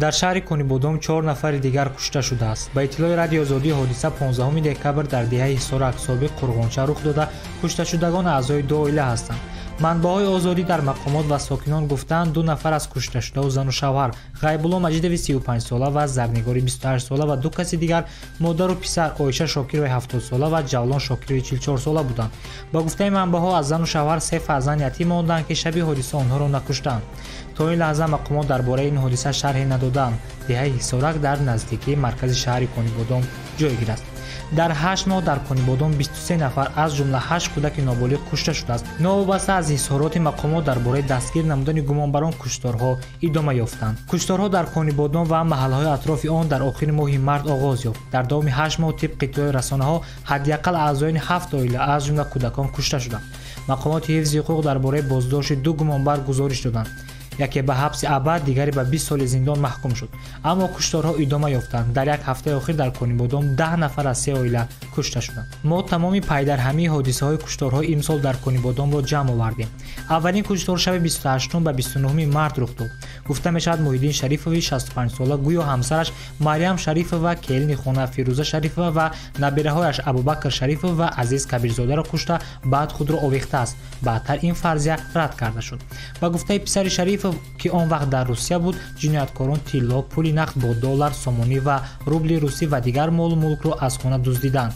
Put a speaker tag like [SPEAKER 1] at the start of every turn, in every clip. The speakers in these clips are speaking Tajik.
[SPEAKER 1] Дар шаҳри Конибодом 4 нафари дигар кушта шудааст. Ба иттилои Радиои Озодӣ, ҳодиса 15 декабр дар деҳаи Ҳисорак, собиқ Қурғонча, рух дода, кушташудагон аъзои ду оила ҳастанд. Манбаъҳои Озодӣ дар мақомот ва сокинон гуфтаанд, 2 нафар аз кушташудау зану шавҳар Ғайбулло Маҷидови 35 сола ва Зарнигори 28 сола ва ду каси дигар, модару писар Оиша Шокирови 70 сола ва Ҷавлон Шокирови 44 сола буданд. Ба гуфтаи манбаъҳо, аз зану шавҳар се фарзанд ятим монданд, ки шаби ҳодиса онҳоро накуштанд. То ин лаҳза мақомот дар бораи ин ҳодиса шарҳе надоданд. Деҳаи Ҳисорак дар наздикии маркази шаҳри Конибодом ҷойгир аст. Дар 8 моҳ дар Конибодом 23 нафар, аз ҷумла ҳашт кӯдаки ноболиғ, кушта шудааст. Новобаста аз изҳороти мақомот дар бораи дастгир намудани гумонбарон, кушторҳо идома ёфтанд. Кушторҳо дар Конибодом ва маҳаллаҳои атрофи он дар охири моҳи март оғоз ёфт. Дар давоми 8 моҳ, тибқи иттилои расонаҳо, ҳадди ақал аъзоёни ҳафт оила, аз ҷумла кӯдакон, кушта шуданд. Мақомоти ҳифзи ҳуқуқ дар бораи боздошти ду гумонбар гузориш доданд: яке ба ҳабси абад, дигаре ба 20 соли зиндон маҳкум шуд. Аммо кушторҳо идома ёфтанд. Дар як ҳафтаи охир дар Конибодом 10 нафар аз се оила кушта шуданд. Мо тамоми пайдарҳамии ҳодисаҳои кушторҳои имсол дар Конибодомро ҷамъ овардем. Аввалин куштор шаби 28 ба 29 март рух дод. Гуфта мешавад, Муҳиддин Шарифови 65 сола гӯё ҳамсараш Марьям Шарифова, келини хона Фирӯза Шарифова ва набираҳояш Абубакр Шарифов ва Азиз Кабирзодаро кушта, баъд худро овехтааст. Баъдтар ин фарзия рад карда шуд. Ба гуфтаи писари Шарифов, ки он вақт дар Русия буд, ҷинояткорон тилло, пули нақд бо доллар, сомонӣ ва рубли русӣ ва дигар молу мулкро аз хона дуздиданд.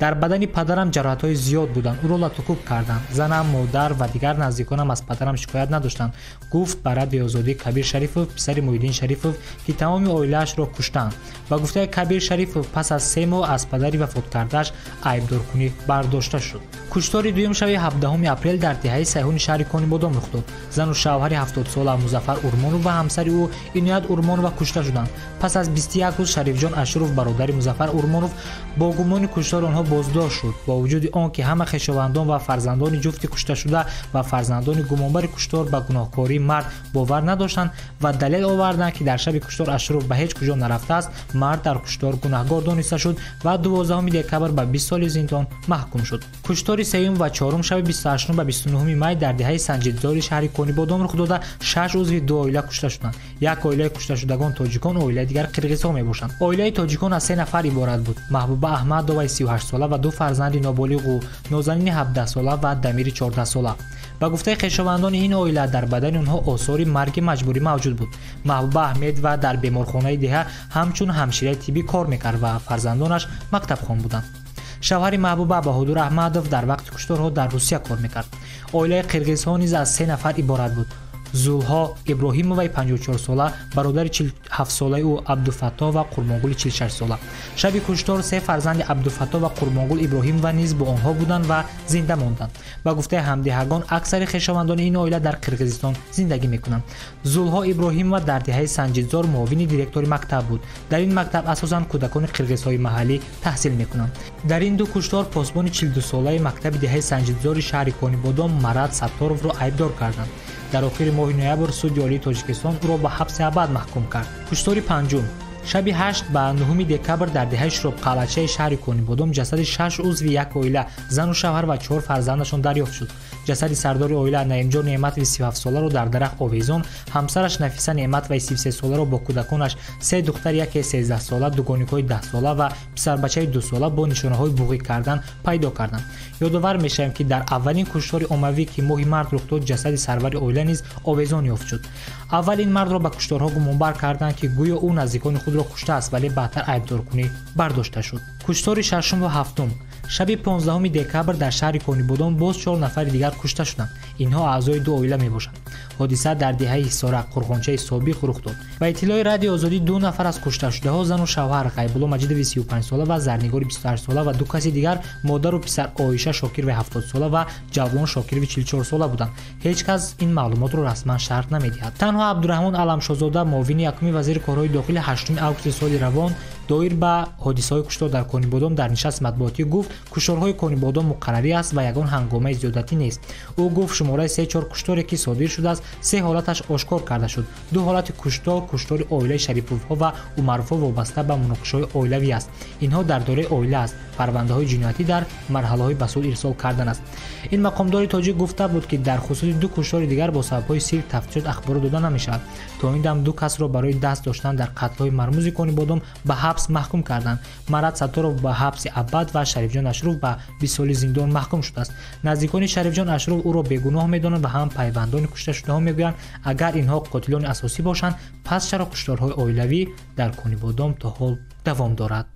[SPEAKER 1] Дар бадани падарам ҷароҳатҳои зиёд буданд, ӯро латукӯб карданд. Занам, модар ва дигар наздиконам аз падарам шикоят надоштанд, гуфт ба Радиои Озодӣ Кабир Шарифов, писари Муҳиддин Шарифов, ки тамоми оилаашро куштанд. Ба гуфтаи Кабир Шарифов, пас аз 3 моҳ аз падари вафоткардааш айбдоркунӣ бардошта шуд. Куштори дуюм шаби 17 апрел дар деҳаи Сайҳуни шаҳри Конибодом рух дод. Зану шавҳари 70-сола Музаффар Урмонов ва ҳамсари ӯ Иноят Урмонова кушта шуданд. Пас аз 21 рӯз Шарифҷон Ашуров, бародари Музаффар Урмонов, бо гумони куштори онҳо боздошт шуд. Бо вуҷуди он ки ҳама хешовандон ва фарзандони ҷуфти кушташуда ва фарзандони гумонбари куштор ба гуноҳкории мард бовар надоштанд ва далел оварданд, ки дар шаби куштор Ашуров ба ҳеҷ куҷо нарафтааст, мард дар куштор гунаҳгор дониста шуд ва 12 декабр ба 20 соли зиндон маҳкум шуд. Куштори сеюм ва чорум шаби 28 ба 29 май дар деҳаи Санҷидзори шаҳри Конибодом рух дода, шаш узви ду оила кушта шуданд. Як оилаи кушташудагон тоҷикон, оилаи дигар қирғизҳо мебошанд. Оилаи тоҷикон аз се нафар иборат буд: Маҳбуба Аҳмадоваи 38 сола ва ду фарзанди ноболиғу, Нозанини 17 сола ва Дамири 14 сола. Ба гуфтаи хешовандони ин оила, дар бадани онҳо осори марги маҷбурӣ мавҷуд буд. Маҳбуба Аҳмедова дар беморхонаи деҳа ҳамчун ҳамшираи тиббӣ кор мекард ва фарзандонаш мактабхон буданд. Шавҳари Маҳбуба, Баҳодур Аҳмадов, дар вақти кушторҳо дар Русия кор мекард. Оилаи қирғизҳо низ аз се нафар иборат буд: Зулҳо Иброҳимоваи 54 сола, бародари 47 солаи ӯ Абдуфаттоҳ ва Қурбонгули 46 сола. Шаби куштор се фарзанди Абдуфаттоҳ ва Қурбонгул Иброҳимова низ бо онҳо буданд ва зинда монданд. Ба гуфтаи ҳамдиҳагон, аксари хешовандони ин оила дар Қирғизистон зиндагӣ мекунанд. Зулҳо Иброҳимова дар деҳаи Санҷидзор муовини директори мактаб буд. Дар ин мактаб асосан кӯдакони қирғизҳои маҳаллӣ таҳсил мекунанд. Дар ин ду куштор посбони 42-солаи мактаби деҳаи Санҷидзори шаҳри Конибодом Марат Сатторовро айбдор карданд. Дар охири моҳи ноябр Суди Олии Тоҷикистон ӯро ба ҳабси абад маҳкум кард. Куштори панҷум шаби 8 ба 9 декабр дар деҳаи Шуробқалъачаи шаҳри Конибодом ҷасади шаш узви як оила, зану шавҳар ва чор фарзандашон, дарёфт шуд. Ҷасади сардори оила Наимҷон Неъматови 37 соларо дар дарахт овезон, ҳамсараш Нафиса Неъматоваи 33 соларо бо кӯдаконаш, се духтар, яке 13 сола, дугоникҳои 10 сола ва писарбачаи 2 сола, бо нишонаҳои буғӣ кардан пайдо карданд. Ёдовар мешавем, ки дар аввалин куштори оммавӣ, ки моҳи март рух дод, ҷасади сарвари оила низ овезон ёфт шуд. Аввал ин мардро ба кушторҳо гумонбар карданд, ки гӯё ӯ наздикони худро куштааст, вале баъдтар айбдоркунӣ бардошта шуд. Куштори шашум ва ҳафтум. Шаби 15 декабр дар шаҳри Конибодом боз чор нафари дигар кушта шуданд. Инҳо аъзои ду оила мебошанд. Ҳодиса дар деҳаи Ҳисорак, Қурғончаи собиқ, рух дод. Ба иттилои Радиои Озодӣ, ду нафар аз кушташудаҳо зану шавҳар Ғайбулло Маҷидови 35 сола ва Зарнигори 28 сола ва ду каси дигар, модару писар Оиша Шокирови 70 сола ва Ҷавлон Шокирови 44 сола буданд. Ҳеҷ кас ин маълумотро расман шарҳ намедиҳад. Танҳо Абдураҳмон Аламшозода, муовини якуми вазири корҳои дохили, 8 августи соли равон Доир ба ҳодисаҳои куштор дар Конибодом дар нишасти матбуотӣ гуфт, кушторҳои Конибодом муқаррарӣ аст ва ягон ҳангомаи зиёдатӣ нест. Ӯ гуфт, шумораи 3-4 кушторе ки содир шудааст, 3 ҳолаташ ошкор карда шуд. 2 ҳолати куштор куштори оилаи Шариповҳо ва Умаровҳо вобаста ба муноқишаҳои оилавӣ аст. Инҳо дар доираи оила аст. Парвандаҳои ҷиноятӣ дар марҳалаҳои ба суд ирсол кардан аст. Ин мақомдори тоҷик гуфта буд, ки дар хусуси 2 куштори дигар бо сабабҳои сир тафтишот ахборот дода намешавад. То ин дам 2 касро барои даст доштан дар қатлҳои мармузи Конибодом ба ҳабс маҳкум карданд. Марат Сатторов ба ҳабси абад ва Шарифҷон Ашуров ба 20 соли зиндон маҳкум шудааст. Наздикони Шарифҷон Ашуров ӯро бегуноҳ медонанд ва ҳам пайвандони кушташудаҳо мегӯянд, агар инҳо қотилони асосӣ бошанд, пас чаро кушторҳои оилавӣ дар Конибодом то ҳол давом дорад?